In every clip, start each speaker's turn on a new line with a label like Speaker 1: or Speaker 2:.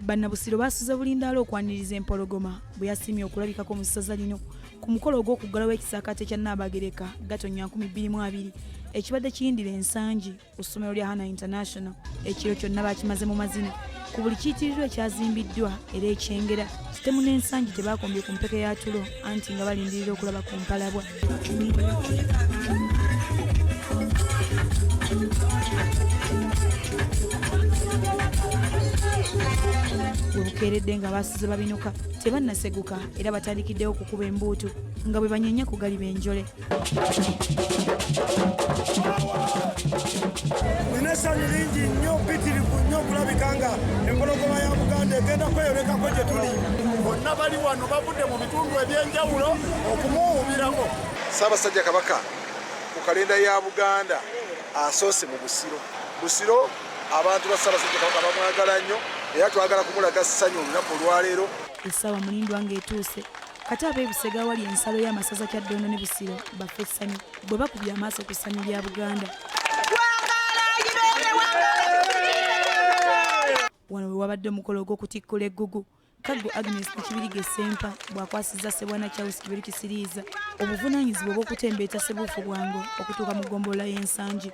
Speaker 1: Bannabusiro baasuze bulindaala okwaniriza empologoma bwe yasiimye okulabikako mu ssaza lino ku mukolo ogw'okuggalawo ekisaakaate kya Nnaabagereka Gatonnya 2020 ekibadde kiyindira ensangi ku ssomero lya Hana International. Ekiro kyonna baakimaze mu mazina ku buli kiyitirirwa ekyazimbiddwa era ekyengera sitemu n'ensangi tebaakombye ku mpeke ya tulo anti nga balindirira okulaba ku mpalabwa. We bukeeredde nga baasize babinuka tebannaseguka era batandikiddewo okukuba embuutu nga bwe banyenya ku galiba enjole.
Speaker 2: Nina essanyu lingi nnyo mpitirivu nnyo okulabika nga empologoma ya Buganda egenda kweyolekako gye tuli.
Speaker 3: Bonna bali wano bavudde mu bitundu eby'enjawulo okumuwuubirako.
Speaker 4: Ssaabasajja Kabaka ku kalenda ya Buganda asoose mu Busiro. Busiro abantu ba Ssaabasajja Kabaka bamwagala nnyo era twagala kumulaga ssanyu olunaku olwaleero.
Speaker 1: Essaawa mulindwa ng'etuuse kati ab'e Busega awali ensalo y'amasaza Kyaddondo ne Busiro bafa essanyu bwe bakubye amaaso ku ssanyu lya Buganda. Wano we wabadde omukolo ogw'okutikkula eggugu Kaggo Agnes Nakibirige Ssempa bw'akwasizza Ssebwana Charles Kiberu Kisiriiza obuvunaanyizibwa obw'okutembeeta Ssebuufu Bwango okutuuka mu ggombolola y'e Nsangi.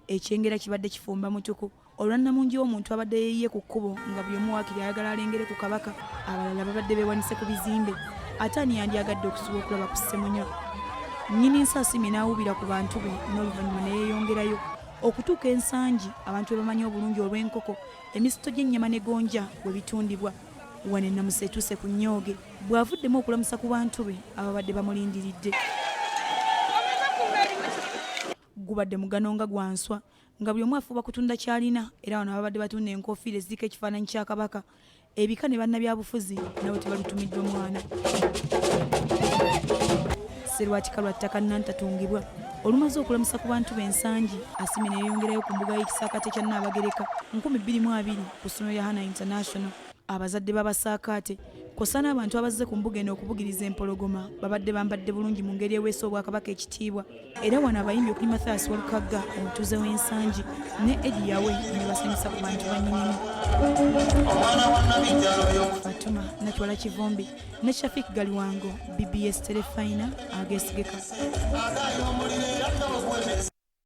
Speaker 1: Ekyengera kibadde kifumba mutuku olwa nnamungi w'omuntu abadde yeeyiye ku kkubo nga buli omu waakiri ayagala alengere ku Kabaka, abalala babadde beewanise ku bizimbe ate ani yandyagadde okusuba okulaba ku Ssemunywa. Nnyini nsi asiimye n'awuubira ku bantu be n'oluvannyuma ne yeeyongerayo okutuuka e Nsangi abantu be bamanyi obulungi olw'enkoko, emisito gy'ennyama ne gonja we bitundibwa. Wano ennamusa etuuse ku nnyooge bw'avuddemu okulamusa ku bantu be ababadde bamulindiridde. Gubadde mugano nga gwa nswa nga buli omu afuba kutunda ky'alina era wano ababadde batunda enkofiira eziriko ekifaananyi kya Kabaka, ebika ne bannabyabufuzi nabo tebalutumiddwa mwana. Sserwatika lwa ttaka Nantatungibwa olumaze okulamusa ku bantu be Nsangi asimye ne yeeyongerayo ku mbuga y'ekisaakaate kya Nnaabagereka 2020 ku ssomero lya Hana International. Abazadde b'abasaakaate kw'ossa n'abantu abazze ku mbuga eno okubugiriza empologoma babadde bambadde bulungi mu ngeri eweesa Obwakabaka ekitiibwa. Era wano abayimbi okuli Mathias Walukagga omutuuze w'Ensangi ne Eddie Yawe ne basanyusa ku bantu bannyinimu. Fatuma Natwala Kivumbi ne Shafik Galiwango, BBS Terefayina ageesigeka.